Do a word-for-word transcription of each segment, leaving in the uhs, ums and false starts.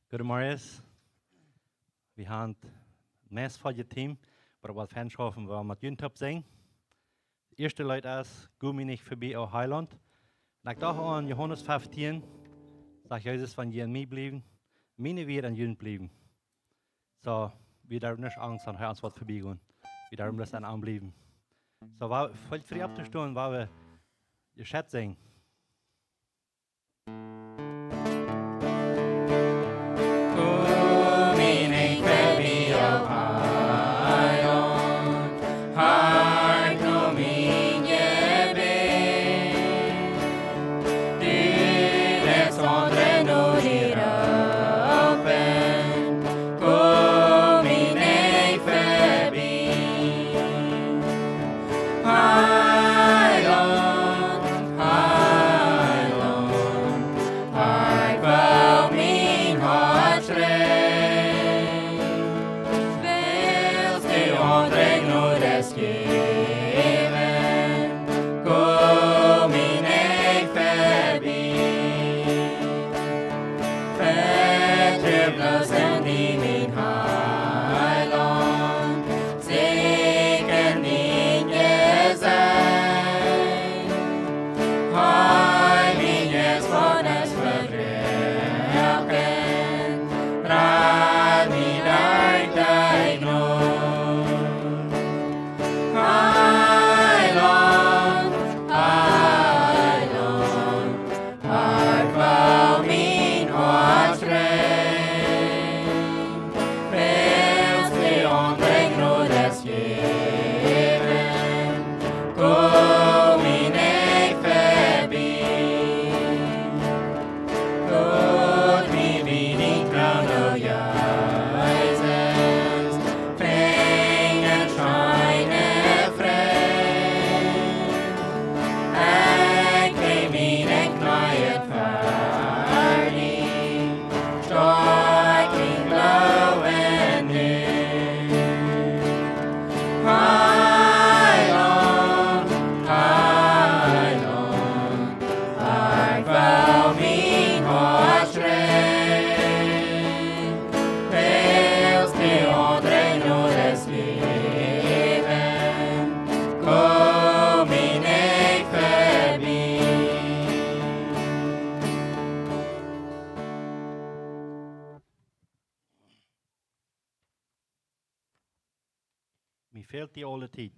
Goodemorjes. Wie haben meist voll Team, oba waut fein schaufen, wie met junt toop sinjen. Daut ieeschte Leet es: "Go mie nich verbie, o Heiland." Un ekj docht aun Johanes fieftieen, sajcht Jesus: "Wan jie en mie bliewen, miene Wieed en junt bliewen." Soo, wie derwen nich Angst haben, hee ons woat verbie gonen. Wie derwen bloos aun am bliewen. Soo, wie, felt frie opptostonen, wiels wie jeschät sent. Go mie nich verbie, o Heiland, horch no mien Jebäd. Du lätst aundre no die roopen, go mie nich verbie. Heiland, Heiland, ekj well mien Hoat schreien. Wellst du aundre Jnod jäwen, go mie nich verbie. Vetruen bloos en die, mien Heiland, seekjen dien Jesecht. Heil mie von aul mien Vebriewen, rat mie derch diene Jnod. Heiland, Heiland, ekj well mien Hoat schreien. Wellst du aundre Jnod jäwen, go mie nich verbie. Lot mie bie dien Troon, o Jesus, finjen scheene Fräd. Ekj kjrie miene Kjnees ver die, stoakj mien Gloowen nu. Heiland, Heiland, ekj well mien Hoat schreien. Wellst du aundre Jnod jäwen, go mie nich verbie. Mie fält die aule Tiet.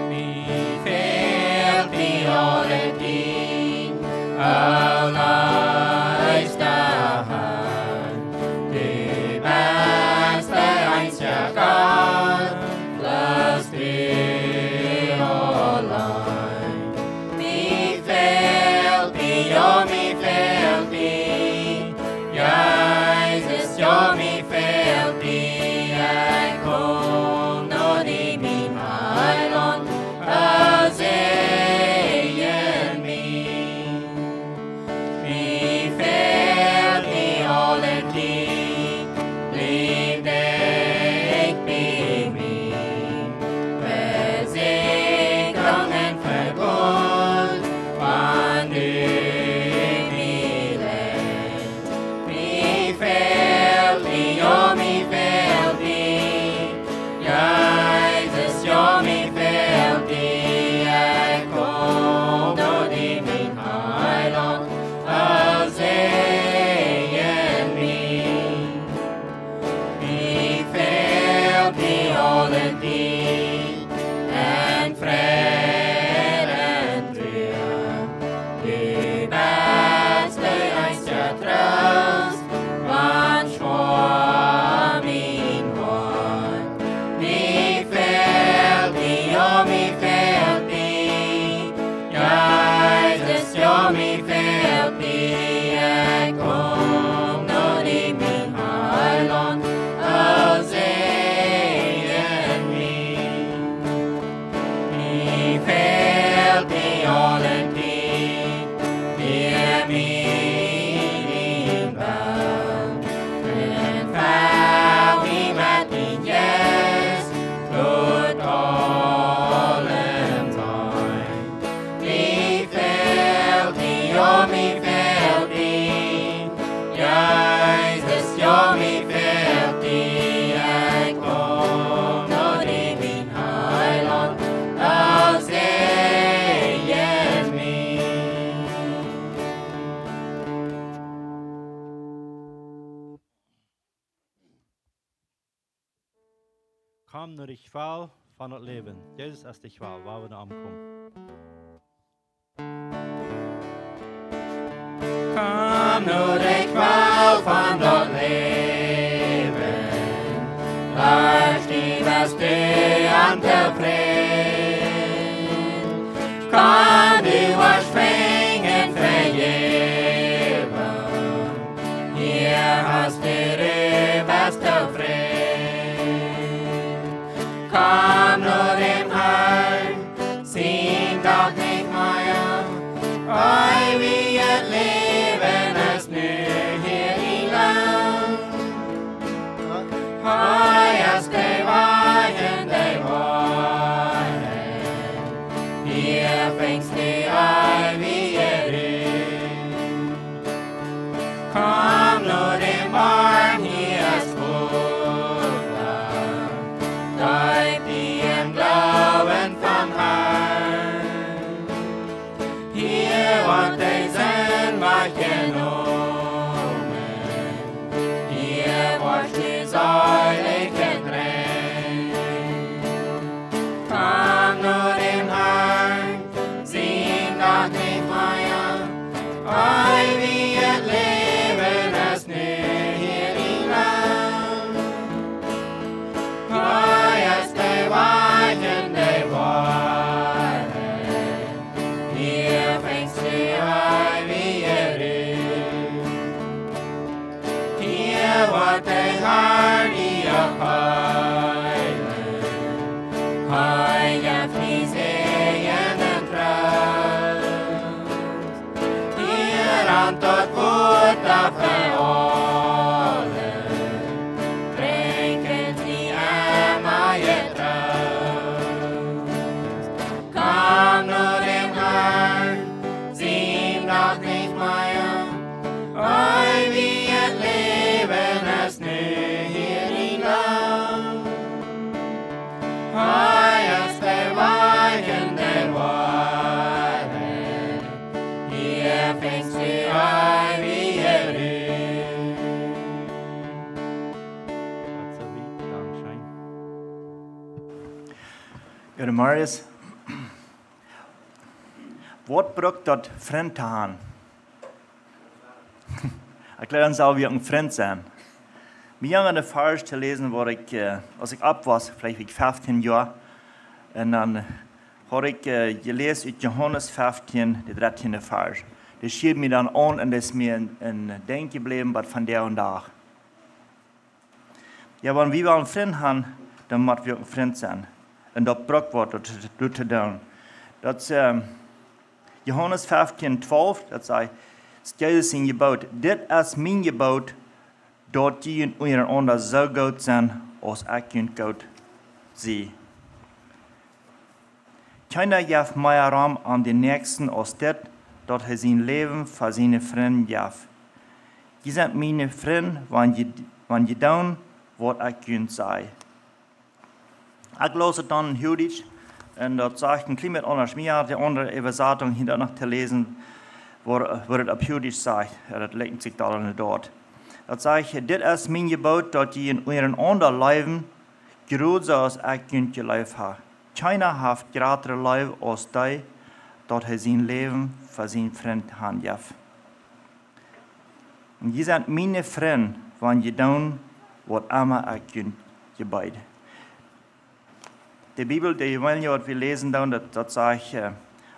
Mie fält die aule Tiet, o leefsta Har. Du best de eensja Gott, bloos du auleen. Mie fält die, jo, mie fält die. Jesus, jo, mie fält die. Ekj kom no die, mien Heiland, o säajen mie. Mie fält die aule Tiet, bliew dicht bie mie. Vesäakjunk un Vegolt, wan du mie leefst. Mie fält die, jo, mie fält die. Jesus, jo, mie fält die. Ekj kom no die, mien Heiland, o säajen mie. Mie fält die aule Tiet, en Fräd, en Ru. Du best de eensja Troost, wan schwoa mien Hoat. Mie fält die, jo, mie fält die. Jesus, jo, mie fält die. Ekj kom no die, mien Heiland, o säajen mie. Mie fält die aule Tiet, lia mie dien Wellen, un fell mie met dien Jeist, lot aulem sennen. Mie fält die, Jo, mie fält die, Jesus, jo, mie fält die, ekj kom no die, mien Heiland, dan säajen mie. Komm no de Kjwal von daut Läwen. Jesus es de Kjwal, wua wie no am komen. Komm no de Kjwal von daut Läwen, doa stiew best du ontofräd. Komm, du woascht finjen Vejäwunk, hia hast du Ru, best tofräd. Komm no däm Harn, sien Dach nich mea, eewjet Läwen es nu hia dien Loon. Hee es de Wajch un de Woarheit, hia finjst du eewje Ru. Komm no däm Borch, hia es Hoffnunk, deep die em Gloowen von Harn. Hia woat de Sind wajchjenomen, hia woascht du seelich jedreit. Komm no däm Harn, sien Dach nich mea, eewjet Läwen es nu hia dien Loon. Hee es de Wajch un de Woarheit, hia finjst du eewje Ru. Hia woat de Har die heelen, hee jeft die Säajen un Troost. Hia rant daut Wota fa aule, drinkjen see emma Troost. Komm no däm Harn, sien Dach nich mea, eewjet Läwen es nu hia dien Loon. Hee es de Wajch un de Woarheit, hia finjst du eewje Ru. Dankscheen. Gode Morjes. Waut brukt daut, Frind to han? Ekj jleew, dan sell wie uk een Frint sennen. Mie jinkj aun de Varsch to läsen, wua ekj, äh, aus ekj opp wia, veleicht wia ekj feftieen Joa. Un dan haud ekj, äh, jeläst ut Johanes feftieen, de dartieende Varsch. Dee schieed mie dan aun un dee es mie en, en Denkjen jebläwen bat vondoag dän Dach. Jo, wan wie wellen Frind han, dan mott wie uk een Frint sennen. Un daut brukt waut, daut, daut to doonen. Daut, ähm, Johanes feftieen twalf, daut sajcht, es Jesus sien Jeboot: "Dit es mien Jeboot, daut jie unjarenaunda soo goot sent, aus ekj junt goot sie." Kjeena jeft mea Rom om dän Näakjsten aus dit, daut hee sien Läwen fa siene Frind jeft. Jie sent miene Frind, wan jie, wan jie doonen, waut ekj junt saj. Ekj läs et dan en Huagdietsch, un daut sajcht een kjlien bät aundasch. Mie haud de aundre Äwasatunk hia noch to läsen, wua, wua et opp Huagdietsch sajcht. Jo, daut likjt sikj dan aun daut. Daut sajcht: "Dit es mien Jeboot, daut jie unjarenaunda leewen, jrod soo aus ekj junt jeleeft hab. Kjeena haft jratre Leew aus dee, daut hee sien Läwen fa siene Frind hanjeft. Un jie sent miene Frind, wan jie doonen, waut emma ekj junt jebeed." De Bibel, de Evangelie, waut wie läsen doonen, daut, daut sajcht, äh,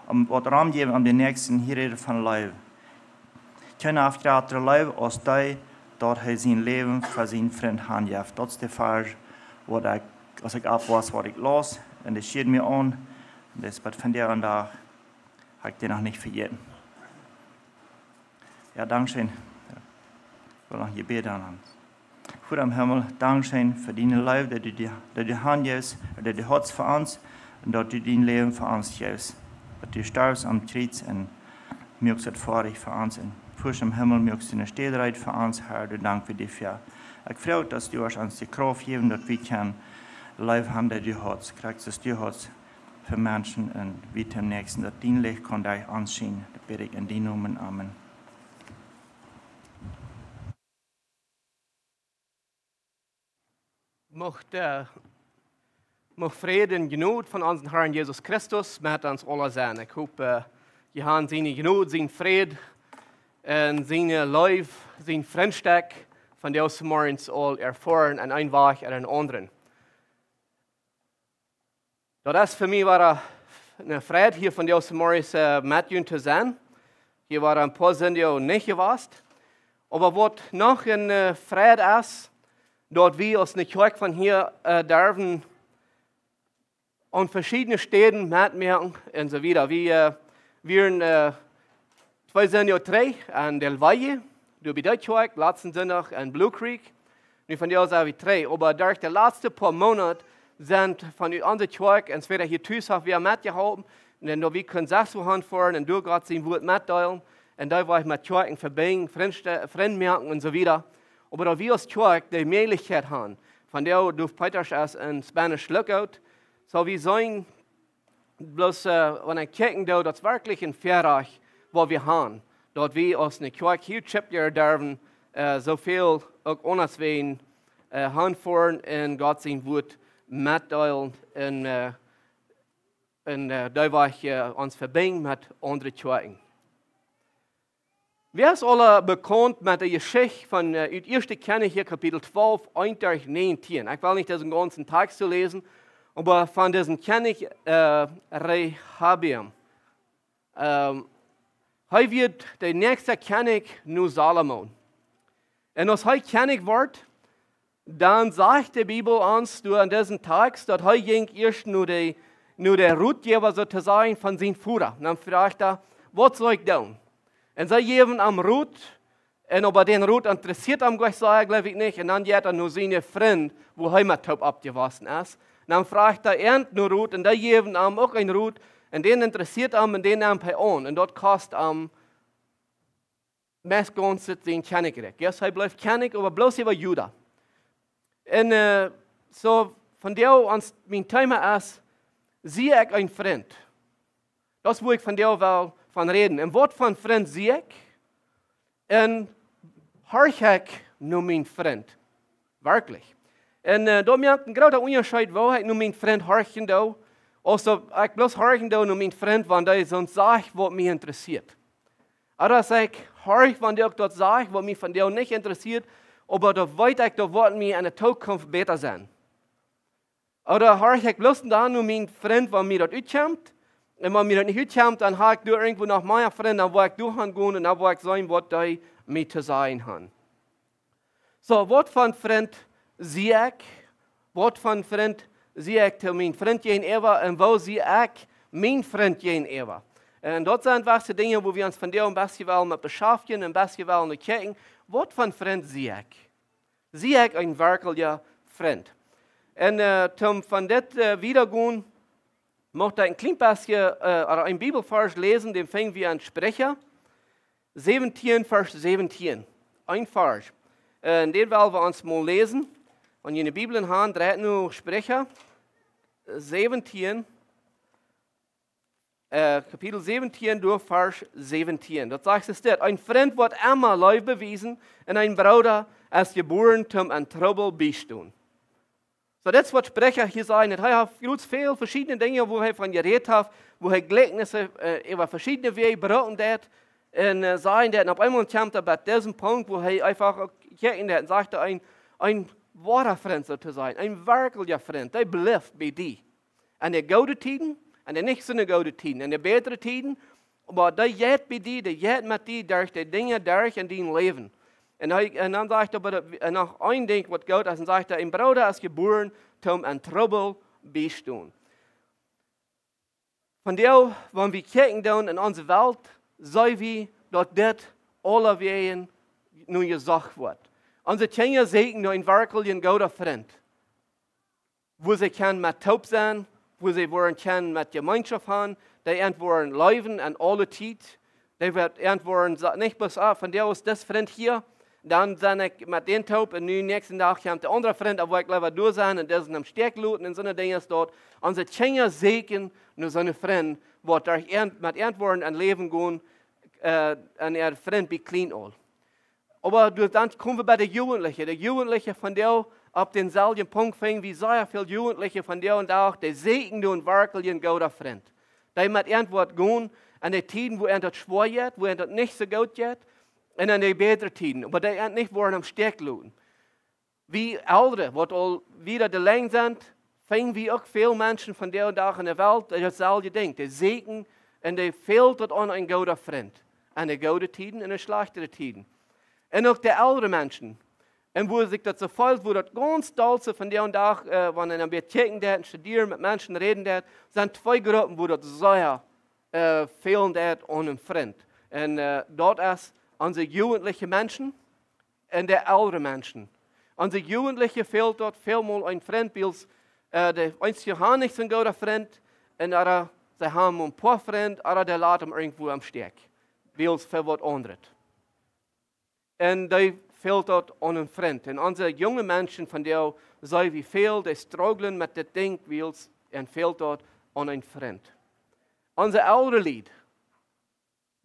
om waut Rom jäwen om dän Näakjsten, hia rät et von Leew. Kjeena haft jratre Leew aus dee, daut hee sien Läwen fa siene Frind hanjeft. Daut es de Varsch, waut ekj, aus ekj opp wia, waut ekj läs, un dee schieed mie aun, un daut es bat vondoag dän Dach, hab ekj dee noch nich vejäten. Jo, dankscheen. Jo. Ekj well noch een Jebäd aun. Voda em Himmel, dankscheen fa diene Leew, daut du die, daut du die hanjefst, daut du die haudst fa ons, un daut du dien Läwen fa ons jefst. Daut du storfst aum Kjriez un Muak daut foadich fa ons un Voda em Himmel, muak eene Städ reed fa ons, Herr, doa dank wie die fa. Ekj froag, daut du ons de Krauft jäwen, daut wie kjennen Leew haben, dee du hast, krakjt aus du hast fa Menschen un wie dän Näakjsten, daut dien Licht kaun derch ons schienen. Daut bäd ekj en dienen Nomen. Amen. Mucht, äh, mucht Fräd un Jnod von onsen Herrn Jesus Christus met ons aula sennen. Ekj hop, äh, jie haben siene Jnod, sienen Fräd un siene Leew, sien Frintschaftstekj vondoag zemorjes aul erfoaren aun een Wajch ooda aun een aundren. Daut es fa mie wada eene Freid, hia vondoag zemorjes, äh, met junt to sennen. Hia wada een poa Sindach nich jewast. Oba waut noch eene, äh, Freid es, daut wie aus eene Kjoakj von hia, äh, derwen aun veschiedne Städen metmoaken un soo wieda. Wie, äh, wieren, äh, twee Sindach trigj aun Del Valle, doa bie de Kjoakj, latsten Sindach aun Blue Creek. Nu vondoag sent wie trigj, oba derch de latste poa Moonat sent von onse Kjoakj un soo wieda hia tus haben wie metjeholpen. Un dan daut wie kunnen soo han foaren un derch Gott sien Wort metdeelen. Un doa wia ekj met Kjoakjen vebinjen, Frind, Frind moaken un soo wieda. Oba daut wie aus Kjoakj de Mäajlichkjeit haben. Vondoag derch Peters aus een Spanish Lookout. Soo wie seenen bloos, äh, wan ekj kjikjen doo, daut es werkjlich een Väarajcht, waut wie haben. Daut wie aus eene Kjoakj hia Chipyard derwen, äh, soo väl uk aundasch wäajen, äh, han foaren un Gott sien Wort metdeelen un, äh, un, äh, doa wie, äh, ons vebinjen met aundre Kjoakjen. Wäa es aula bekaunt met de Jeschicht von, äh, ut Ieeschte Kjennichs Kapitel twalf, eent bat näajentieen? Ekj well nich disen gaunzen Tekjst läsen, oba von disen Kjennich, äh, Rehabeam. Ähm, hee wort de näakjste Kjennich no Salomo. Un aus hee Kjennich wort, dan sajcht de Bibel ons doa en disen Tekjst, daut hee jinkj ieescht no de, no de Rotjäwa, soo to sajen, von sien Voda. Dan fruacht hee: "Waut saul ekj doonen?" Un see jäwen am Rot, un oba dän Rot interessieet am, jleew ekj, jleew ekj nich. Un dan jeit hee no siene Frind, wua hee met toop oppjewossen es. Dan fruacht hee an no Rot, un dee jäwen am uk een Rot, un dän interessieet am, un dän nemt hee aun. Un daut kost am meist gaunz sien Kjennichrikj. Yes, hee blift Kjennich, oba bloos äwa Juda. Un, äh, soo, vondoag ons, mien Thema es: Sie ekj een Frint? Daut es, wua ekj vondoag well von räden. Un waut fa Frint sie ekj? Un horch ekj no mienen Frint? Werkjlich. Un, äh, doa moakt een groota Unjascheet, woo ekj no mienen Frint horchen doo. Aus ekj bloos horchen doo no mienen Frint, wan dee soont sajcht, waut mie interessieet. Ooda aus ekj horch, wan dee uk daut sajcht, waut mie vondoag nich interessieet, oba daut weet ekj, daut woat mie enne Zukunft bäta sennen. Ooda horch ekj bloos dan no mienen Frint, wan mie daut utkjemt, un wan mie daut nich utkjemt, dan hab ekj doa irjentwua noch mea Frind, dan woa ekj doa han gonen un dan woa ekj seenen, waut dee mie to sajen haben. Soo, waut fa Frint sie ekj? Waut fa Frint sie ekj to mienen Frint jäajenäwa un woo sie ekj mienen Frint jäajenäwa? Un daut sent waut Dinja, wua wie ons vondoag een bät wellen met beschäftjen, een bät wellen no kjikjen. Waut fa Frint sie ekj? Sie ekj een werkjlicha Frint? Un, äh, toom von dit, äh, wieda gonen, mucht ekj een kjlien bät, äh, ooda een Bibelvarsch läsen, dän finj wie en Spricha säwentieen, Varsch säwentieen. Een Varsch. Äh, un dän well wie ons mol läsen. Wan jie ne Bibel haben, dreit no Spricha säwentieen, äh, Kapitel säwentieen, doa Varsch säwentieen. Daut sajcht es dit: "Een Frint woat emma Leew bewiesen, un een Brooda es jebuaren, toom en Trubbel biestonen." Soo, daut es waut Spricha hia sajen. Hee haft gaunz väl veschiedne Dinja, wua hee von jerät haft, wua hee Jlikjnisse, äh, äwa veschiedne Wäaj brucken deed un, äh, sajen deed. Un opp eemol kjemt hee bie disen Punkt, wua hee eefach uk kjikjen deed un sajcht: "Een, een woara Frint, soo to sajen, een werkjlicha Frint, dee blift bie die. En de goode Tieden, en de nich soo goode Tieden, en de bätre Tieden, oba dee jeit bie die, dee jeit met die derch de Dinja derch en dien Läwen." Un hee, un dan sajcht hee, oba daut, un noch een Dinkj waut goot es, un sajcht hee: "Een Brooda es jebuaren, toom en Trubbel biestonen." Vondoag, wan wie kjikjen dan en onse Welt, seenen wie, daut dit aulawäajen nu jesocht woat. Onse Kjinja sieekjen no een werkjlicha gooda Frint, wua see kjennen met toop sennen, wua see woaren kjennen met Jemeenschoft haben, dee an woaren leewen en aule Tiet, Dee woat antwoorden, sa-, nich bloos, ah, vondoag es dis Frint hia, dan sie ekj met dän toop un nu näakjsten Dach kjemt de aundra Frint, oba ekj leewa doa sennen un disen em Stekj loten un soone Dinja es daut. Onse Kjinja sieekjen no soone Frind, waut doa ant-, met Antwoorden em Läwen gonen, äh, un äa Frint bie kjlien aul. Oba du, dan komen wie bie de Jugendliche. De Jugendliche vondoag, opp dänselwjen Punkt finj wie sea väl Jugendliche vondoag dän Dach, dee sieekjen nu werkjlich een gooda Frint. Dee met Antwoorden gonen en de Tieden, wua an daut schwoa jeit, wua an daut nich soo goot jeit, un en de bätre Tieden. Oba dee an nich woaren em Stekj loten. Wie Elren, waut aul wieda de Lenjd sent, finj wie uk väl Menschen vondoag dän Dach en de Welt, dee daut selwje denkjen. Dee sieekjen un dee fält daut aun een gooda Frint. En de goode Tieden un en de schlajchtere Tieden. Un uk de elre Menschen. Un wua sikj daut soo fält, wua daut gaunz doll soo vondoag dän Dach, äh, wan eena een bät kjikjen deit un studieren, met Menschen räden deit, sent twee Gruppen, wua daut sea, äh, fälen deit aun een Frint. Un, äh, daut es onse jugendliche Menschen un de elre Menschen. Onse Jugendliche fält daut välmol een Frint, wiels, äh, de eenje han nich soon gooda Frint, un ooda see han een poa Frind, ooda dee loten am irjentwua em Stekj, wiels fa waut aundret. Un dee fält daut aun een Frint. Un onse junge Menschen vondoag, see wie väl, dee strugglen met dit Dinkj, wiels an fält daut aun een Frint. Onse elre Lied,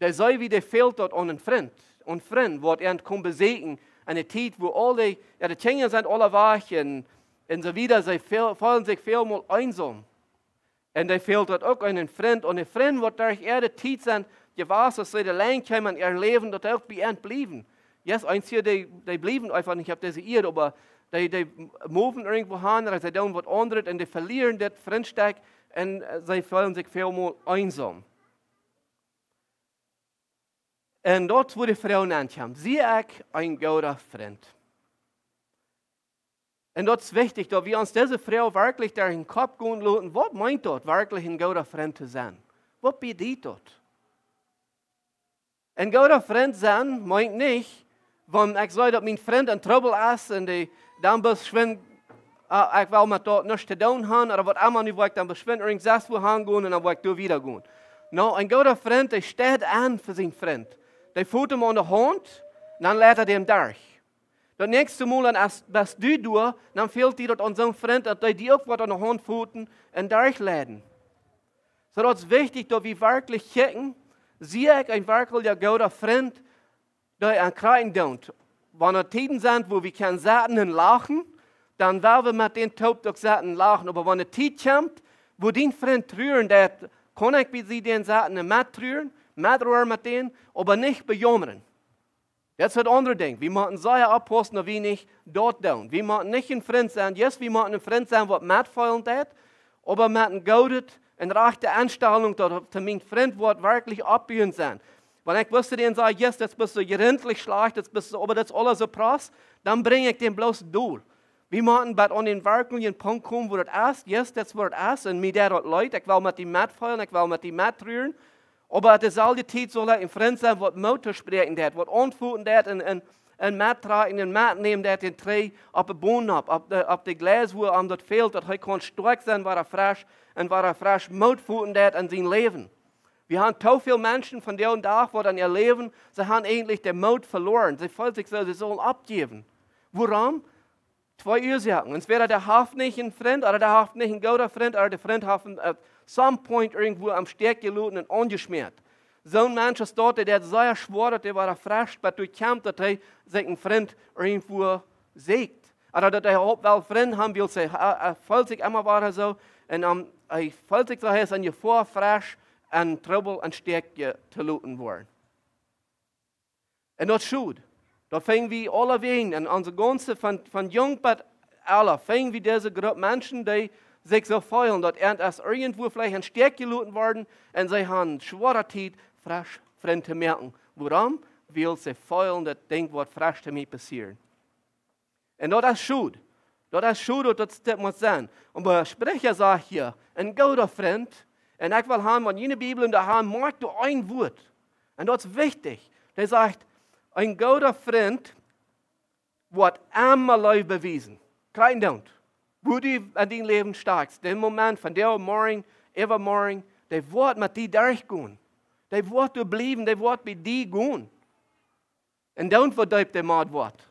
dee see wie, dee fält daut aun een Frint. Een Frint, waut an kaun besieekjen en de Tiet, wua aul dee, jo, de Kjinja sent aula wajch un, un soo wieda, see fäl-, feelen sikj välmol eensom. Un dee fält daut uk aun een Frint. Un een Frint, waut derch äare Tiet sent jewast, aus see de Lenjd kjeemen en äa Läwen, daut dee uk bie an bliewen. Yes, eenje, dee, dee bliewen eefach nich opp dise Ieed, oba dee, dee moven irjentwua han, ooda see doonen waut aundret un dee velieren dit Frintstekj un, äh, see feelen sikj välmol eensom. Un daut es wua de Froag aun kjemt. Sie ekj een gooda Frint? Un daut es wichtich, daut wie ons dise Froag werkjlich derch dän Kopp gonen loten. Waut meent daut, werkjlich een gooda Frint to sennen? Waut bediet daut? Een gooda Frint sennen meent nich, wan ekj see, daut mien Frint en Trubbel es un dee dan bloos schwind, ah, ekj well met daut nuscht to doonen han, ooda waut emma, nu woa ekj dan bloos schwind irjentwua han gonen un dan woa ekj doa wieda gonen. Nä, een gooda Frint, dee steit aun fa sienen Frint. Dee fot am aun de Haunt, dan leit hee dän derch. Daut näakjste Mol, dan es, best du doa, dan fält die daut aun soon Frint, daut dee die uk waut aun de Haunt foten un derchleiden. Soo daut es wichtich, daut wie werkjlich kjikjen, sie ekj een werkjlich gooda Frint, dee an kjrieen deit. Wan doa Tieden sent, wua wie kjennen sitten un lachen, dan woa wie met dän toop uk sitten un lachen. Oba wan de Tiet kjemt, wua dien Frint truren deit, kaun ekj bie dän sitten un met truren, met roaren met dän, oba nich bejaumren. Daut es daut aundre Dinkj. Wie motten sea oppaussen, daut wie nich daut doonen. Wie motten nich een Frint sennen. Yes, wie motten een Frint sennen, waut metfeelen deit, oba met eene goode un rajchte Enstalunk, daut et fa mienen Frint woat werkjlich oppbuend sennen. Wan ekj bloos dän saj, yes, daut es bloos soo jrintlich schlajcht, daut es bloos soo, oba daut es aules soo prass, dan brinj ekj dän bloos dol. Wie motten bat aun dän werkjlichen Punkt komen, wua daut es, yes, daut es wua daut es, un mie deit daut leet, ekj well met die metfeelen, ekj well met die mettruren, oba to deeselwje Tiet saul hee een Frint sennen, waut Moot toospräakjen deit, waut aunfoten deit un, un, un mettrakjen un metnämen deit, dän trigj opp de Boden opp, opp de, opp de Jleis, wua am daut fält, daut hee kaun stoakj sennen, wada fresch un wada fresch Moot foten deit en sien Läwen. Wie han too väl Menschen vondoag dän Dach, waut en äa Läwen, see han eejentlich dän Moot veloaren. See feelen sikj soo, see sellen oppjäwen. Wuarom? Twee Uasoaken. Entwäda dee haft nich een Frint, ooda dee haft nich een gooda Frint, ooda de Frint haft am at some point irjentwua em Stekj jeloten un aunjeschmäat. Soon Mensch es daut, dee deit sea schwoa, daut hee wada fresch, bat doa kjemt, daut hee sikj een Frint irjentwua sieekjt. Ooda daut hee hopst well Frind han, wiels hee, hee, hee feelt sikj emma wada soo, un, ähm, hee feelt sikj soo, hee es en Jefoa, fresch en Trubbel, em Stekj je-, to loten woaren. Un daut es schod. Daut finj wie aulawäajen en onse gaunze, von, von junk bat oolt, finj wie dise Grupp Menschen, dee sikj soo feelen, daut an es irjentwua veleicht em Stekj jeloten worden un see han schwoare Tiet, fresch Frind to moaken. Wuarom? Wiels see feelen, daut Dinkj woat fresch to mie passieren. Un daut es schod. Daut es schod, daut daut mott sennen. Oba Spricha sajcht hia, een gooda Frint, un ekj well han, wan jie de Bibel en de Haunt, moakt doa een Wuat. Un daut es wichtich. Dee sajcht, een gooda Frint woat emma Leew bewiesen. Kjrieen deit. Wua du en dien Läwen steist, dän Moment, vondoag, morjen, äwamorjen, dee woat met die derchgonen. Dee woat doa bliewen, dee woat bie die gonen. Un dan vedeept dee Modd woat.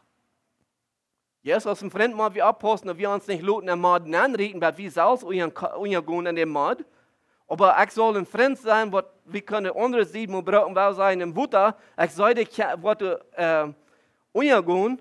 Yes, aus een Frint mott wie oppaussen, daut wie ons nich loten em Modd nenrieten, daut wie selfst unja-, unjagonen en dän Modd. Oba ekj saul een Frint sennen, waut wie kjennen aundre Sied mol brucken, wie sent em Wota. Ekj saj, ekj woa, äh, unjagonen.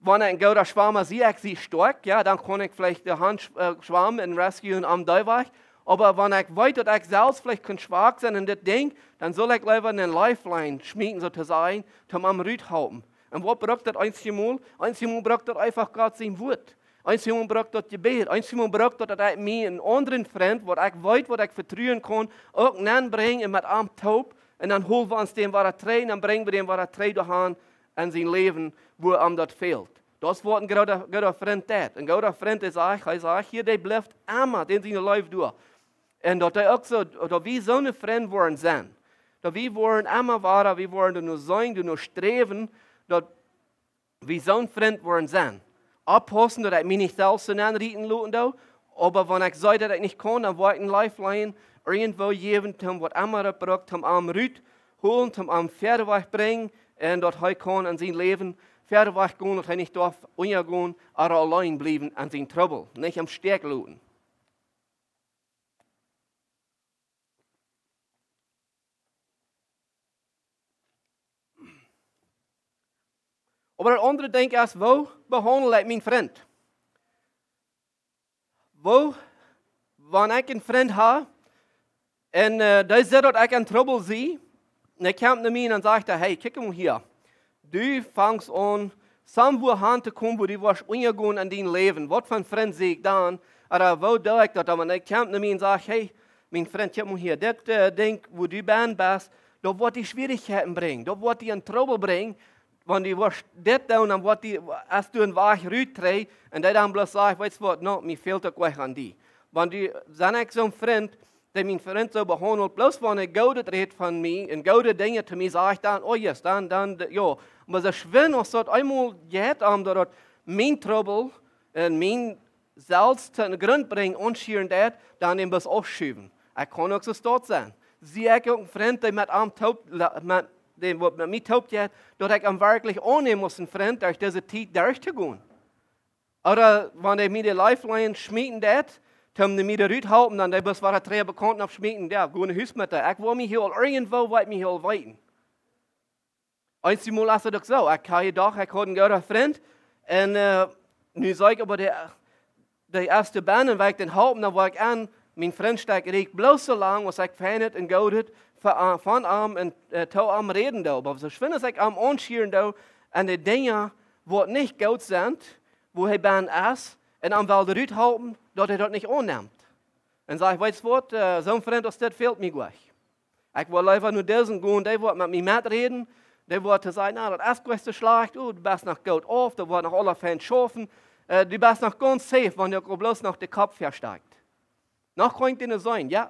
Wan ekj een gooda Schwamma sie, ekj sie stoakj, jo, dan kaun ekj veleicht de Haunt, äh, schwammen un rescuen aum Deewajch. Oba wan ekj weet, daut ekj selfst veleicht kaun schwak sennen en dit Dinkj, dan saul ekj leewa eene Lifeline schmieten, soo to sajen, om am rut to halpen. Un waut brukt daut eenjemol? Eenjemol brukt daut eefach Gott sien Wuat. Eenjemol brukt daut Jebäd. Eenjemol brukt daut, daut ekj mie een aundren Frint, waut ekj weet, waut ekj vetruen kaun, uk nenbrinj un met am toop. Un dan hol wie ons dän wada trigj un dan brinj wie dän wada trigj doahan en sien Läwen, wua am daut fält. Daut es waut een gooda, gooda Frint deit. Een gooda Frint es ech, hee sajcht hia, dee blift emma, dän siene Leew doa. Un daut hee uk soo, daut wie soone Frind woaren sennen. Daut wie woaren emma wada, wie woaren doano sennen, doano sträwen, daut wie soone Frind woaren sennen. Oppaussen, daut ekj mie nich selfst nenrieten loten doo, oba wan ekj see, daut ekj nich kaun, dan woa ekj een Lifeline irjentwoo jäwen, om waut emma daut brukt, om am rut holen, om am wieda wajch brinjen, un daut hee kaun en sien Läwen wieda wajch gonen, daut hee nich darf unjagonen, ooda auleen bliewen en sien Trubbel, nich em Stich loten. Oba daut aundre Dinkj es, woo behaundel ekj mienen Frint? Woo, wan ekj een Frint hab, un, äh, dee sitt, daut ekj en Trubbel sie, un hee kjemt no mie un dan sajcht hee: "Hey, kjikj mol hia. Du fangst aun, soo wua han to komen, wua du woascht unjagonen en dien Läwen." Waut fa een Frint sie ekj dan? Ooda woo doo ekj daut dan? Un hee kjemt no mie un sajcht: "Hey, mien Frint, kjikj mol hia. Dit, äh, Dinkj, wua du bennen best, daut woat die Schwierichkjeiten brinjen. Daut woat die en Trubbel brinjen. Wan du woascht dit doonen, dan woat die, aus du een Wajch rut trädst." Un dee dan bloos sajcht: "Weetst waut, nä, mie fält uk waut aun die." Wan du, sie ekj soon Frint, dee mienen Frint soo behaundelt, bloos wan hee Goodet rät von mie un goode Dinja to mie sajcht, dan, oh yes, dan, dan, de-, jo. Oba soo schwind aus daut eemol jeit, om daut mien Trubbel un mien selfst to Grunt brinjen, aunschieren deit, dan dän bloos aufschuwen. Ekj kaun uk soo stoakj sennen. Sie ekj uk een Frint, dee met am toop, la-, met dän, waut met mie toop jeit, daut ekj am werkjlich aunnäm aus een Frint, derch dise Tiet derchtogonen. Ooda wan hee mie de Lifeline schmieten deit, om mie doa rut to halpen, dan dee bloos wada trigj bekaunt aufschmieten, jo, go no Hus met dee. Ekj well mie hia aul irjentwoo, waut mie hia aul weeten. Eenjemol es daut uk soo. Ekj hab jedocht, ekj haud een gooden Frint. Un, äh, nu saj ekj oba, dee, dee es doa bennen, un wan ekj dän halp, dan woa ekj aun, mien Frint stekjt rajcht bloos soo lang, aus ekj fein un goot von, von am un, äh, to am räden doo. Oba soo schwind aus ekj am aunschieren doo, un de Dinja, waut nich goot sent, wua hee bennen es, un am well rut halpen, daut hee daut nich aunnemt. Un saj ekj: "Weetst waut, äh, soon Frint aus dit fält mie goanich. Ekj well leewa no disen gonen, dee woat met mie meträden, dee woat to sajen: 'Na, daut es goanich soo schlajcht, oh, du best noch goot auf, daut woat noch aula fein schaufen, äh, du best noch gaunz safe, wan du uk bloos noch de Kopp vestakjst.'" Noch kaun ekj dän seenen, jo.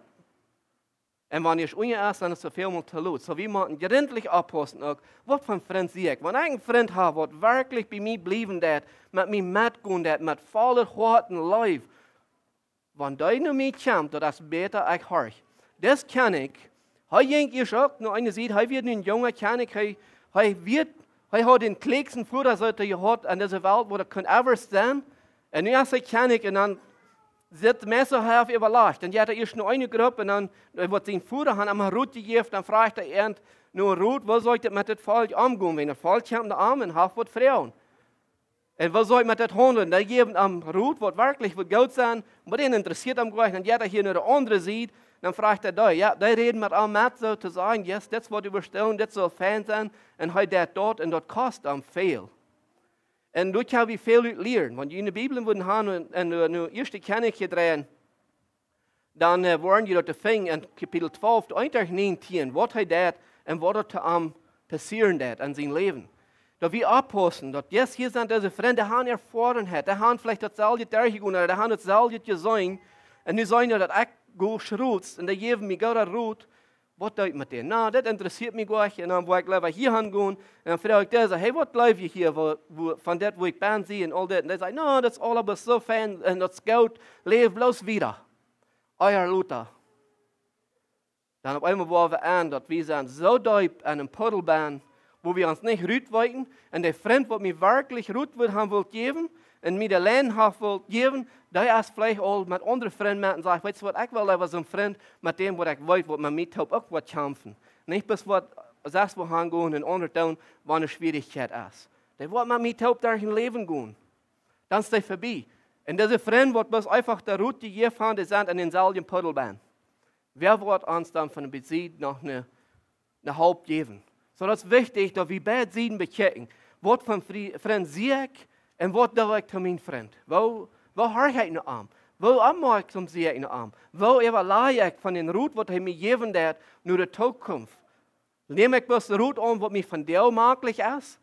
Un wan hee unja es, dan es et väl mol to lot. Soo, wie motten jrintlich oppaussen uk, waut fa een Frint sie ekj. Wan ekj een Frint hab, waut werkjlich bie mie bliewen deit, met mie metgonen deit, met voll Hoat un Leew, wan dee no mie kjemt, daut es bäta, ekj horch. Dis Kjennich, hee jinkj ieescht uk no eene Sied, hee wia nu een junga Kjennich, hee, hee wia, hee haud dän kjlieekjsten Voda, soo aus hee haud aun dise Welt, waut et kunn ever sennen. Un nu es hee Kjennich un dan sitt meist hee haulf äwalajcht. Dan jeit hee ieescht no eene Grupp un dan, äh, woat sien Voda am Rot jejäft, dan froagt hee an no Rot: "Woo saul ekj daut met dit Volkj omgonen, wan daut Volkj kjemt no am un haft waut Froagen? Un woo saul ekj met dit haundlen?" Dee jäwen am Rot, waut werkjlich waut goot sent, oba dän interessieet am goanich. Dan jeit hee hia no de aundre Sied, dan froagt hee dee, jo, dee räden met am met, soo to sajen: "Yes, dit es waut wie bestalen, dit saul fein sennen." Un hee deit daut, un daut kost am väl. Un doa kjenn wie väl ut lieren. Wan jie en de Bibel wudden gonen un, un, un ieeschte Kjennichs dreien, dan, äh, woaren jie daut finjen en Kapitel twalf, de eent bat näajentieen, waut hee deit un waut doa to am passieren deit en sien Läwen. Daut wie oppaussen, daut, yes, hia sent dise Frind, dee han Erfoarenheit, dee han veleicht daut selwje derchjegonen, ooda dee han daut selwje jeseenen. Un nu seenen dee daut ekj go schruts, un dee jäwen mie goode Rot, waut doo ekj met dän? Na, dit interessieet mie goanich. Un dan woa ekj leewa hia han gonen. Un dan froag ekj dee soo: "Hey, waut jleew jie hia, wua, wua, von dit, wua ekj bennen sie un aul dit?" Un dee säd: "Na, daut es aula bloos soo fein un daut es goot. Läw bloos wieda. Ea Luta." Dan opp eemol woa wie en, daut wie sent soo deep en een Puddel benn, wua wie ons nich rut weeten. Un de Frint, waut mie werkjlich rut wudd haben wult jäwen, un mie de Lein haft wult jäwen, dee es veleicht aul met aundre Frind met un sajcht: "Weetst waut, ekj well äwa soon Frint, met däm waut ekj weet, waut met mie toop uk woat kjamfen." Nich bloos waut, sest wua han gonen un aundret doonen, wan ne Schwierichkjeit es. Dee woat met mie toop derch daut Läwen gonen. Dan es dee verbie. Un dise Frind, waut bloos eefach de Rut jejäft haben, dee sent en dänselwjen Puddel benn. Wäa woat ons dan von de Sied noch ne, ne Help jäwen? Soo, daut es wichtich, daut wie beid Sieden bekjikjen. Waut fa Fri-, Frind sie ekj un waut doo ekj to mienen Frint? Woo, woo horch ekj no am? Woo oppmoaksom sie ekj no am? Woo äwalaj ekj von dän Rot, waut hee mie jäwen deit, no de Tookunft? Näm ekj bloos Rot aun, waut mie vondoag mäajlich es?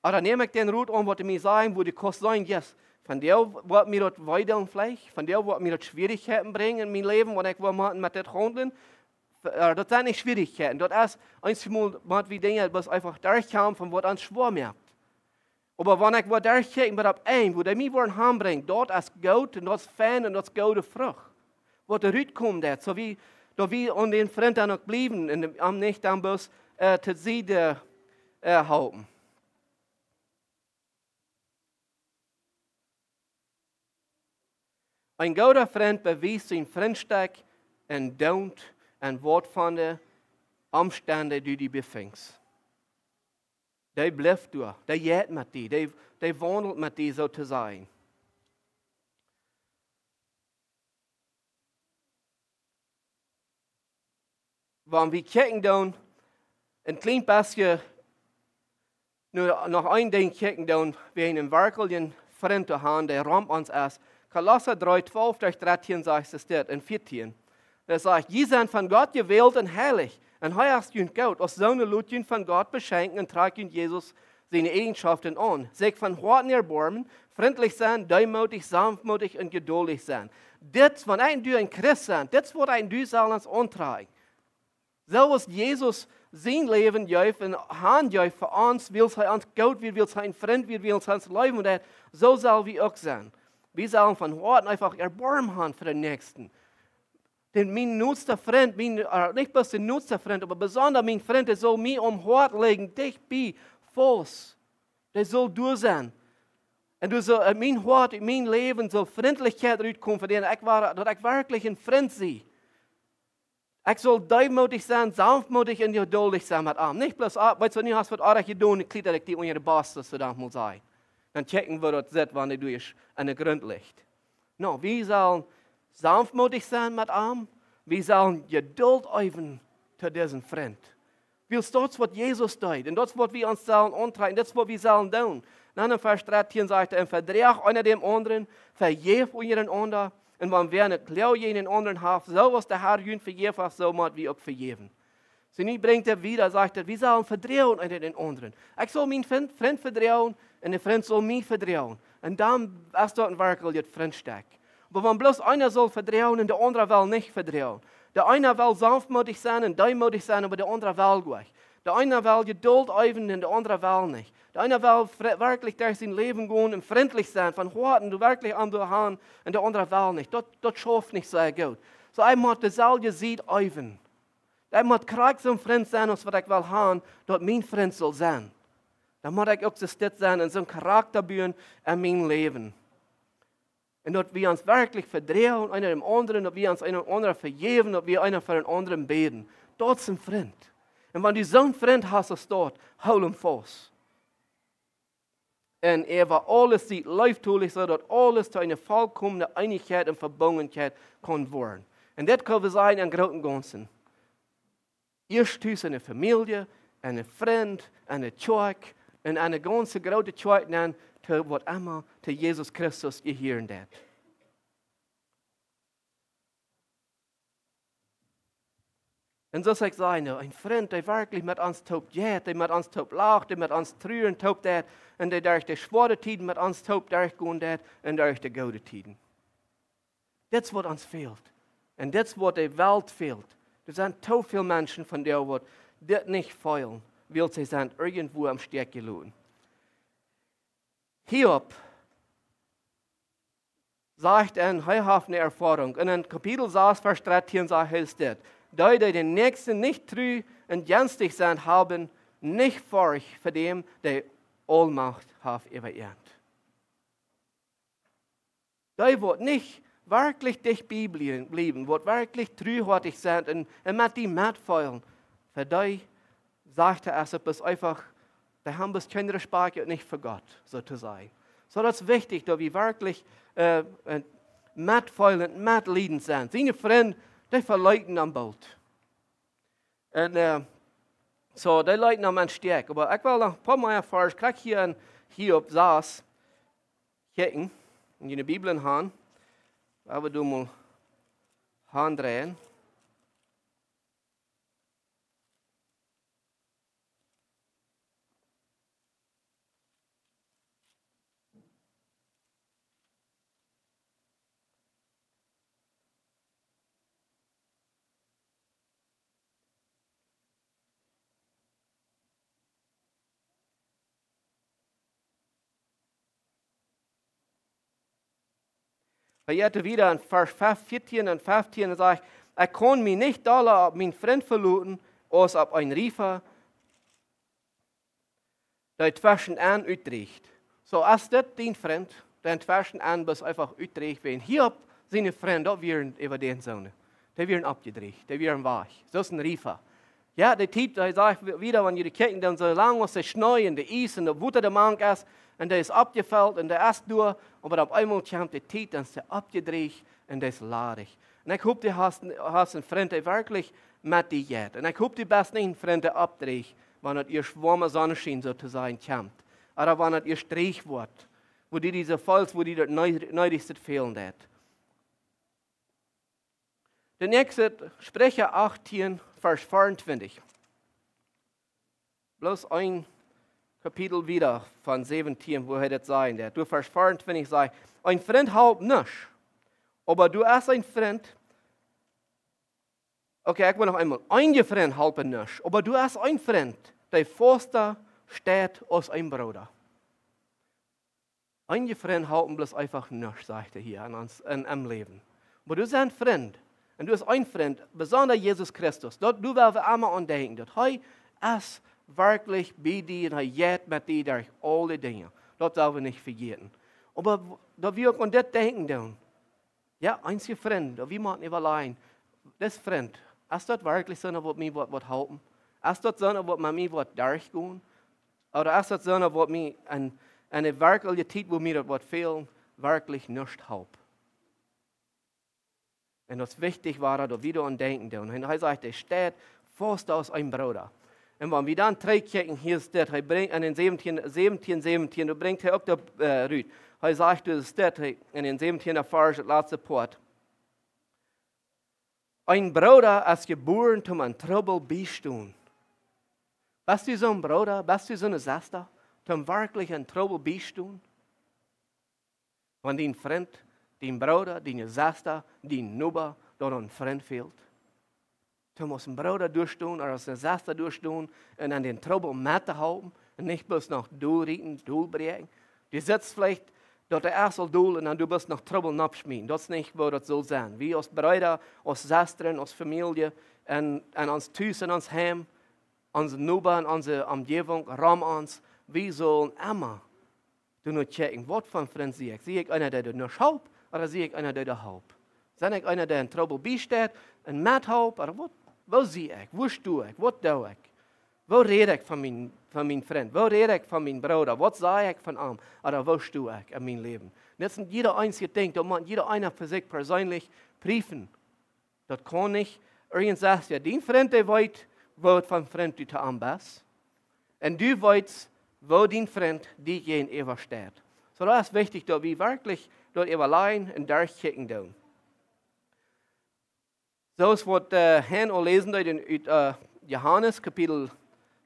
Ooda näm ekj dän Rot aun, waut hee mie sajcht, wua de Kurs sennen, yes, vondoag woat mie daut wee doonen veleicht, vondoag woat mie daut Schwierichkjeiten brinjen en mien Läwen, wan ekj woa motten met dit haundlen? Äh, daut sent nich Schwierichkjeiten, daut es eensjemol, waut wie Dinja bloos eefach derchkomen, von waut ons schwoa moakt. Oba wan ekj woa derchkjikjen, waut opp een, wua dee mie woaren hanbrinjen, daut es goot un daut es fein un daut es goode Frucht, waut doa rutkomen deit, soo wie, daut wie aun dän Frint dan uk bliewen un am nich dan bloos, äh, to Sied, äh, hoolen. Een gooda Frint bewiest siene Frintschaftsdäa un deit un waut fa de Omstend du die befinjst. Dee blift doa, dee jeit met die, dee, dee waundelt met die, soo to sajen. Wan wie kjikjen doonen, een kjlien bät, nu noch een Dinkj kjikjen doonen, wäajen een werkjlichen Frint to haben, dee rom ons es. Kolossa dree, twalf derch dartieen sajcht et dit un vieetieen. Daut sajcht: "Jie sent von Gott jewält un heilich, un hee haft junt goot, aus soone lot junt von Gott beschenkjen un trakjt junt Jesus siene Eajenschoften aun. Sikj von Hoaten erboarmen, frintlich sennen, deemootich, sanftmootich un jeduldich sennen." Dit, wan ekj un du een Christ sent, dit es waut ekj un du sellen ons auntrakjen. Soo aus Jesus sien Läwen jeef un hanjeef fa ons, wiels hee ons goot wia, wiels hee een Frint wia, wiels hee ons leeft, un daut, soo sell wie uk sennen. Wie sellen von Hoaten eefach Erboarmen haben fa dän Näakjsten. Dän, mien noodsta Frint, mien, äh, nich bloos dän noodsta Frint, oba besonda mien Frint, dee saul mie aum Hoat lijen, dicht bie, faust. Dee saul doa sennen. Un doa saul, äh, mien Hoat, mien Läwen saul Frintlichkjeit rutkomen fa dän, ekj woa, daut ekj werkjlich een Frint sie. Ekj saul deemootich sennen, sanftmootich un jeduldich sennen met am. Nich bloos, ah, weetst du, nu hast waut oajet jedonen, ekj kjrie daut die unja de Bos, soo daut mol sajen. Dan checken wie daut, sett, wan du es aun de Grunt lichst. No, wie sellen sanftmootich sennen met am. Wie sellen Jeduld äwen to disen Frint. Wiels daut es waut Jesus deed. Un daut es waut wie ons sellen auntrakjen. Daut es waut wie sellen doonen. Dan en Varsch dartieen sajcht hee: "Un vedroacht eena dän aundren, vejäft unjarenaunda. Un wan wäa eene Kloag jäajen dän aundren haft, soo aus de Herr junt vejäft haft, soo mott wie uk vejäwen." Soo, nu brinjt hee wieda, sajcht hee, wie sellen vedroagen eena dän aundren. Ekj saul mienen Frint, Frint vedroagen un de Frint saul mie vedroagen. Un dan es daut een werkjlichet Frintschaftsdäa. Oba wan bloos eena saul vedroagen un de aundra well nich vedroagen. De eena well sanftmootich sennen un deemootich sennen, oba de aundra well nich. De eena well Jeduld äwen un de aundra well nich. De eena well fre-, werkjlich derch sien Läwen gonen un frintlich sennen, von Hoaten, doa werkjlich aun to gonen, un de aundra well nich. Daut, daut schauft nich sea goot. Soo, ekj mott deeselwje Sied äwen. Ekj mott krakjt soon Frint sennen, aus waut ekj well haben, daut mien Frint saul sennen. Dan mott ekj uk soo steit sennen un soon Charakta buen en mien Läwen. Un daut wie ons werkjlich vedroagen, eena dän aundren, daut wie ons eena dän aundren vejäwen, daut wie eena fa dän aundren bäden. Daut es een Frint. Un wan du soon Frint hast aus daut, hool am faust. Un äwa aules sie leeftolich, soo daut aules to eene vollkomne Eenichkjeit un Vebungenheit kaun woaren. Un daut kjenn wie sajen em grooten Gaunzen. Ieescht tus enne Famielje, enne Frind, enne Kjoakj, un enne gaunze groote Kjoakj, dan to waut emma, to Jesus Christus jehieren deit. Un soo aus ekj säd, nu, een Frint, dee werkjlich met ons toop jeit, dee met ons toop lacht, dee met ons truren toop deit, un dee derch de schwoare Tieden met ons toop derchgonen deit, un derch de goode Tieden. Dit es waut ons fält. Un dit es waut de Welt fält. Doa sent too väl Menschen vondoag, waut dit nich feelen, wiels see sent irjentwua aum Stekj jeloten. Hiob sajcht, un hee haft eene Erfoarunk. Un en Kapitel sas, Varsch dartieen sajcht hee dit: Dee, dee dän Näakjsten nich tru un jenslich sent, haben nich Forcht fa däm, dee Aulmacht haft äwa an. Dee, waut nich werkjlich dicht bie bliewen, bliewen, waut werkjlich truhoatich sent un, un met die metfeelen, fa dee sajcht hee, es et bloos eefach, dee haben bloos kjeen Respakjt un nich fa Gott, soo to sajen. Soo, daut es wichtich, daut wie werkjlich, äh, äh, metfeelen, metliedent sent. Siene Frind, dee veleeten am boolt. Un, äh, soo, dee leeten am em Stich. Oba ekj well noch een poa mea Varsch, krakjt hia en, hia opp sas, kjikjen, en june Bibeln han. Lot wie doa mol han dreien. Hee jeit wieda en Varsch fef, vieetieen un feftieen un sajcht: "Ekj kaun mie nich dolla opp mienen Frint veloten aus opp een Riefa, dee tweschen an utdrieecht." Soo, es dit dien Frint, dee tweschen an bloos eefach utdrieecht, wiels Hiob siene Frind, daut wieren äwa dän Soon. Dee wieren oppjedrieecht, dee wieren wajch. Soo aus een Riefa. Jo, de Tiet, hee sajcht wieda, wan jie kjikjen, dan soo lang aus de Schnee un de Ies un daut Wota doamank es, un dee es oppjefelt un dee es doa, oba opp eemol kjemt de Tiet, dan es dee oppjedrieecht un dee es ladich. Un ekj hop, du hast, hast een Frint, dee werkjlich met die jeit. Un ekj hop, du best nich een Frint, dee oppdrieecht, wan et ieescht woame Sonneschien, soo to sajen, kjemt. Ooda wan et ieescht dreech woat, wua du die soo feelst, wua die daut nee-, needichste fälen deit. De näakjste, Spricha achtieen, Varsch veeauntwintich. Bloos een Kapitel wieda von säwentieen, wua hee daut sajen deit. Doa Varsch veeauntwintich sajcht: "Een Frint halpt nuscht, oba doa es een Frint." Okay, ekj well noch eemol. "Een Frint halpt nuscht, oba doa es een Frint, dee fausta steit aus een Brooda." Een Frint halpt bloos eefach nuscht, sajcht hee hia, en ons, en, em Läwen. Oba doa sent Frind. Un doa es een Frint, besonda Jesus Christus. Daut, doa well wie emma aun denkjen, daut hee es werkjlich bie die un hee jeit met die derch aule Dinja. Daut well wie nich vejäten. Oba w-, daut wie uk aun dit denkjen doonen. Jo, eenje Frind, daut wie motten äwalajen, dis Frint, es daut werkjlich soona, waut mie waut, waut halpen? Es daut soona, waut met mie waut derchgonen? Ooda es daut soona, waut mie en, en de werkjliche Tiet, wua mie daut waut fält, werkjlich nuscht halpt? Un daut es wichtich, wua daut wie doaraun denkjen doonen. Un hee sajcht, dee steit fausta aus een Brooda. Un wan wie dan trigjkjikjen, hia es dit, hee brinjt en dän säwentieen, säwentieen, säwentieen, doa brinjt hee uk daut, äh, rut. Hee sajcht, daut es dit, hee, en dän säwentieenden Varsch, daut latste Poat: "Een Brooda es jebuaren, toom en Trubbel biestonen." Best du soon Brooda? Best du soone Sesta, toom werkjlich en Trubbel biestonen? Wan dien Frint, dien Brooda, diene Sesta, dien Noba, doa een Frint fält. Toom aus een Brooda doastonen, ooda aus eene Sesta doastonen, un aun dän Trubbel mettohalpen, un nich bloos noch dolrieten, dolbräakjen. Du sitst veleicht, daut dee es aul dol, un dan du bloos noch Trubbel noppschmieten. Daut es nich, woo daut saul sennen. Wie aus Breeda, aus Sestren, aus Famielje, un, un ons Tus, en ons Heim, onse Noba, onse Omjäwunk, rom ons, wie sellen emma doano kjikjen, waut fa Frint sie ekj. Sie ekj eena, dee doa nuscht halpt, ooda sie ekj eena, dee doa halpt? Sie ekj eena, dee en Trubbel biesteit un methalpt, ooda waut? Woo sie ekj? Woo sto ekj? Waut doo ekj? Woo räd ekj von mien, von mien Frint? Woo räd ekj von mien Brooda? Waut saj ekj von am? Ooda woo sto ekj en mien Läwen? Dit es een jieda eensje Dinkj, daut mott jieda eena fa sikj perseenlich priefen. Daut kaun nich irjent sest, jo, dien Frint, dee weet, waut fa Frint du to am best. Un du weetst, woo dien Frint die jäajenäwa steit. Soo, daut es wichtich, daut wie werkjlich doa äwalajen un derchkjikjen doonen. Soo aus waut, äh, Hein aul läsen deed en, ut, äh, Johanes Kapitel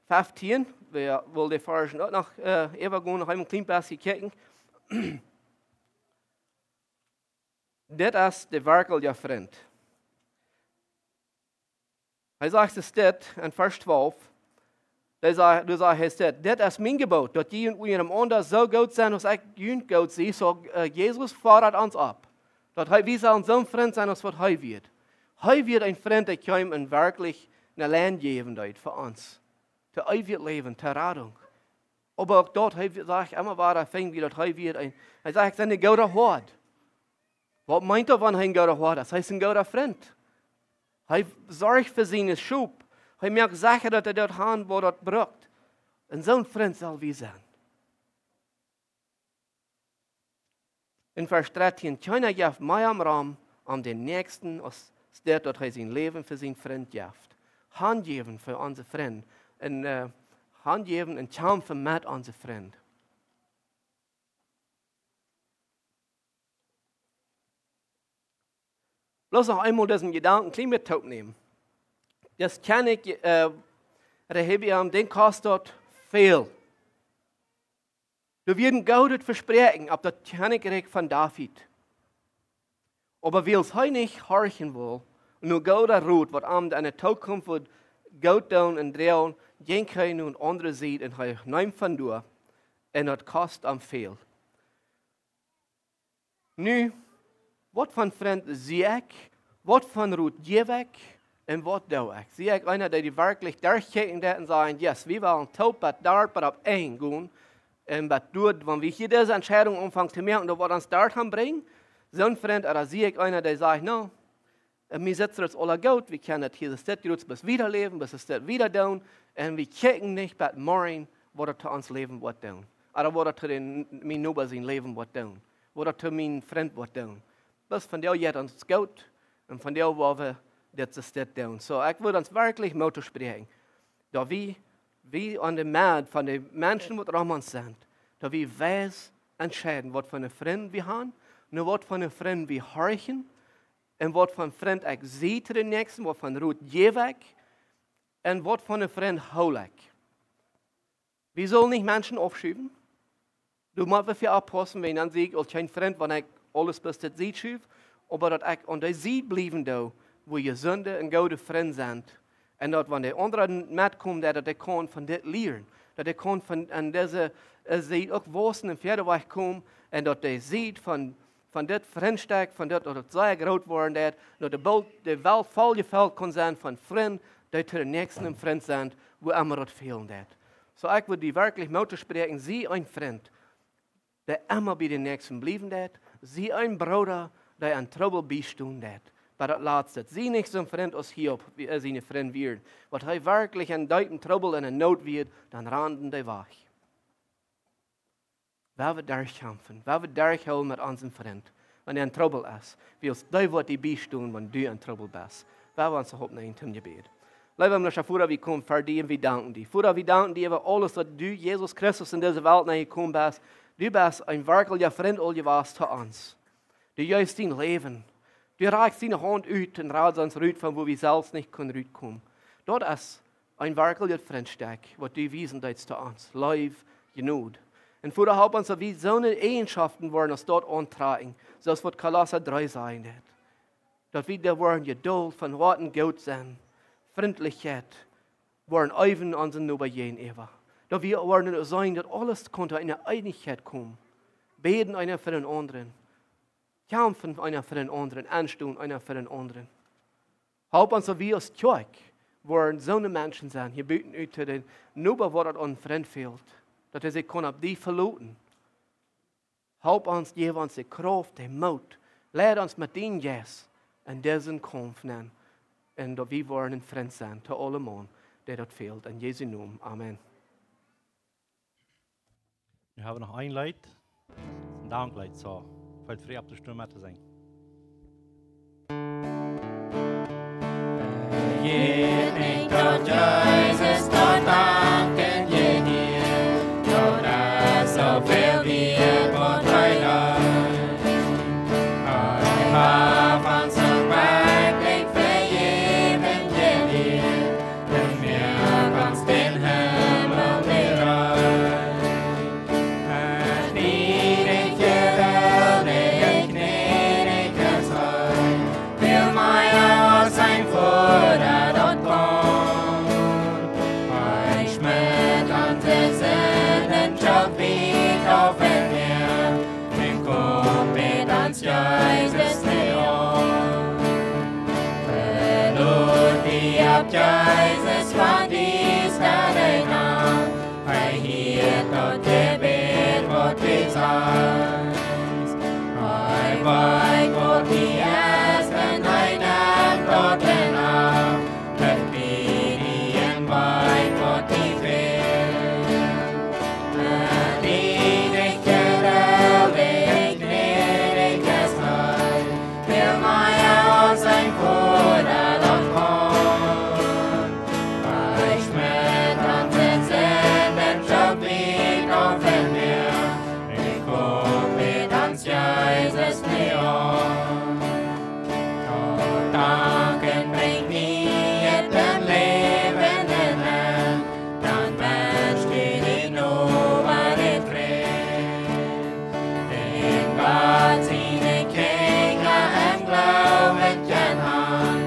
feftieen. Wie wellen dee Varsch uk noch, äh, äwagonen, noch eemol een kjlien bät kjikjen. Dit es de werkjliche Frint. Hee sajcht es dit en Varsch twalf. Hee sajcht, doa sajcht hee es dit: "Dit es mien Jeboot, daut jie unjarenaunda soo goot sent aus ekj junt goot sie." Soo, äh, Jesus fodat ons opp, daut hee, wie sellen soo Frind sennen aus waut hee wia. Hee wia een Frint, dee kjeem un werkjlich een Läwen jäwen deed fa ons. To eewjet Läwen, to Radunk. Oba uk daut, hee wia, saj ekj emma wada, finj wie daut hee wia een, hee sajcht, ekj sie een gooda Hoad. Waut meent daut, wan hee een gooda Hoad es? Hee es een gooda Frint. Hee sorcht fa siene Schop. Hee moakt secha, daut hee daut han, waut daut brukt. Un soon Frint sell wie sennen. En Varsch dartieen: Kjeena jeft mea om Rom om dän Näakjsten, aus dit, daut hee sien Läwen fa sienen Frint jeft. Hanjäwen fa onse Frind. Un, äh, hanjäwen un kjamfen met onse Frind. Bloos noch eemol disen Jedanken kjlien bät toopnämen. Daut Kjennich, äh, Rehoboam, dän kost daut väl. Doa wia een goodet Vespräakjen opp daut Kjennichrikj von David. Oba wiels hee nich horchen wull, no gooda Rot, waut am en de Tookunft wudd goot doonen un droagen, jinkj hee no eene aundre Sied un hee neem von doa. Un daut kost am väl. Nu, waut fa Frint sie ekj? Waut fa Rot jäw ekj? Un waut doo ekj? Sie ekj eena, dee dee werkjlich derchkjikjen deit un sajcht: "Yes, wie wellen toop bat doa, bat opp een gonen. Un bat doa, wan wie hia dise Entscheidunk aunfangen to moaken, daut woat ons doa han brinjen." Soon Frint, ooda sie ekj eena, dee sajcht: "No, äh, mie sitt daut aula goot, wie kjennen daut hia, daut es daut jrod, bat wieda läwen, bat es daut wieda doonen, un wie kjikjen nich bat morjen, waut daut to ons Läwen woat doonen. Ooda waut daut to dän, mien Noba sien Läwen woat doonen. Waut daut to mien Frint woat doonen. Bat vondoag jeit ons goot, un vondoag woa wie dit, es daut doonen." Soo, ekj well ons werkjlich Moot toospräakjen. Daut wie, wie aun de Medd von de Menschen, waut rom ons sent, daut wie wies entscheiden, waut fa Frind wie han, no waut fa Frind wie horchen, un waut fa Frind ekj sie to dän Näakjsten, waut fa Rot jäw ekj, un waut fa Frind hool ekj. Wie sellen nich Menschen aufschuwen. Doa mott wie väl oppaussen, wan dan sie ekj aul kjeen Frint, wan ekj aules bat doa schuw, oba daut ekj aun de Sied bliewen doo, wua jesunde un goode Frind sent. Un daut, wan de aundre metkomen, daut, daut dee kaun von dit lieren. Daut dee kaun von, aun dise, äh, Sied uk wausen un wieda wajchkomen. Un daut de Sied von, von dit Frintstekj, von dit, daut et sea groot woaren deit, daut de Welt, de Welt voll jefelt kaun sennen von Frind, dee to dän Näakjsten een Frint sent, wua emma daut fälen deit. Soo, ekj well die werkjlich Moot toospräakjen, sie een Frint, dee emma bie dän Näakjsten bliewen deit. Sie een Brooda, dee en Trubbel biestonen deit. Bat daut latste. Sie nich soon Frint aus Hiob, woo, äh, siene Frind wieren. Wan hee werkjlich en deepen Trubbel un en Noot wia, dan randen dee wajch. Wie woaren derchkjamfen, wie woaren derchhoolen met onsen Frint, wan hee en Trubbel es. Wiels dee woat die biestonen, wan du en Trubbel best. Wie woaren ons oppnämen toom Jebäd. Leewa himlischa Voda, wie komen ver die un wie danken die. Voda, wie danken die äwa aules, daut du, Jesus Christus, en dise Welt nenjekomen best. Du best een werkjlicha Frint aul jewast to ons. Du jeefst dien Läwen. Du rakjst diene Haunt ut un radst ons rut von wua wie selfst nich kunnen rutkomen. Daut es een werkjlichet Frintstekj, waut du wiesen deist to ons. Leew, Jnod. Un Voda, help ons, daut wie soone Eajenschoften woaren aus daut auntrakjen, soo aus waut Kolossa dree sajen deit. Daut wie doa woaren Jedult, von Hoaten goot sennen, Frintlichkjeit, woaren eewen onsen Noba jäajenäwa. Daut wie woaren seenen, daut aules kaun to eene Eenichkjeit komen. Bäden eena fa dän aundren. Kjamfen eena fa dän aundren, enstonen eena fa dän aundren. Help ons, daut wie aus Kjoakj woaren soone Menschen sennen, hia buten ut to dän Noba, waut daut aun Frind fält, daut hee sikj kaun opp die veloten. Help ons, jeff ons de Krauft, dän Moot. Leid ons met dienen Jeist en disen Kaumf nenn. Un daut wie woaren een Frint sennen to aulemaun, dee daut fält. En Jesu Nomen. Amen. Nu hab wie noch een Leet. Een Dankleet, soo. Feelt frie opptostonen met to sinjen. Jeft mie daut Jesus daut danken jehieet, daut es soo väl wieet, waut hee deed. Hee haft ons soo werkjlich vejäwen jehieet, un moakt ons dän Himmel bereit. Daut wie de Kjoakj, de Kjnee, Jesus von die Stelle nahm, hee hieet daut Jebäd waut du sajchst. Hee weet waut die es un hee nemt daut en Acht, daut du die en Wajch waut die fält. Daut die nich jeduldich, gnädich es hee, väl mea aus een Voda daut kaun. Hee schmitt onse Sinden soo wiet auf em Mäa. Ekj hop, daut ons Jesus nich aun. Daut Danken brinjt mie daut Läwen en Enj, dan best du die nobere Fräd. Dän Gott siene Kjinja em Gloowen kjennen han,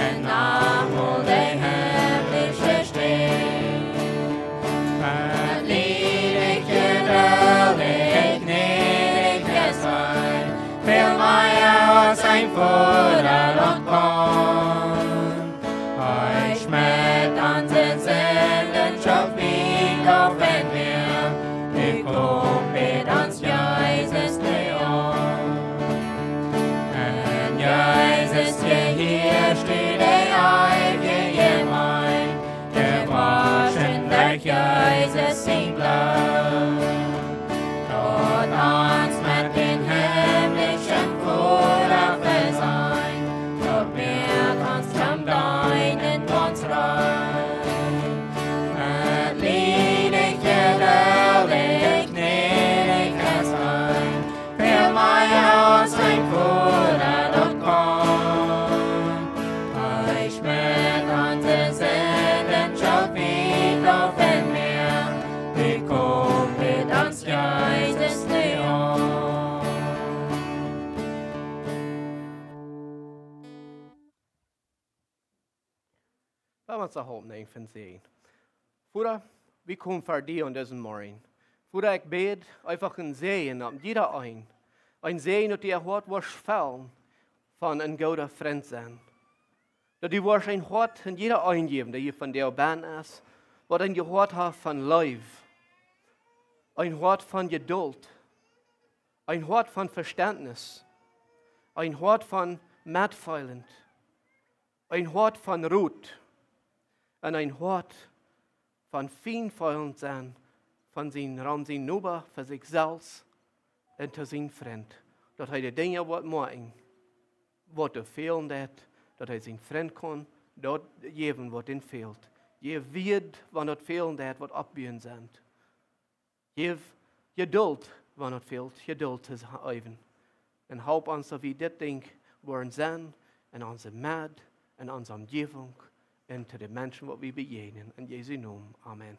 un nochmol de himmlische Städ. Daut liedich, jeduldich, gnädich es hee, väl mea aus een Voda daut kaun. Hee schmitt onse Sinden soo wiet auf em Mäa, ekj hop, daut ons Jesus nich aun. En Jesus jehieescht du de eewje Jemeent, jewoschen derch Jesus sien Bloot. Daut ons met dän himmlischen Voda vesient, daut moakt ons toom Deenen gaunz rein. Daut liedich, jeduldich, gnädich es hee, väl mea aus een Voda daut kaun. Hee schmitt onse Sinden soo wiet auf em Mäa, ekj hop, daut ons Jesus nich aun. Lot ons ons halpen, een von Säajen. Voda, wie komen ver die aun disen Morjen. Voda, ekj bäd eefach een Säajen opp jieda een. Een Säajen, daut die Hoat woascht fellen von een gooda Frint sennen. Daut du woascht een Hoat en jieda een jäwen, dee hia vondoag bennen es, waut een Hoat haft von Leew, een Hoat von Jeduld, een Hoat von Vestentnis, een Hoat von metfeelent, een Hoat von Rot, un een Hoat von fien feelent sennen, von sien, rom sien Noba, fa sikj selfst un to sien Frint. Daut hee de Dinja woat moaken, waut doa fälen deit, daut hee sien Frint kaun daut jäwen, waut am fält. Jeff Weedoag, wan daut fälen deit, waut oppbuen sent. Jeff Jeduld, wan daut fält, Jeduld to eewen. Un halp ons, daut wie dit Dinkj woaren sennen en onse Med, en onse Omjäwunk un to de Menschen, waut wie bejäajnen. En Jesu Nomen. Amen.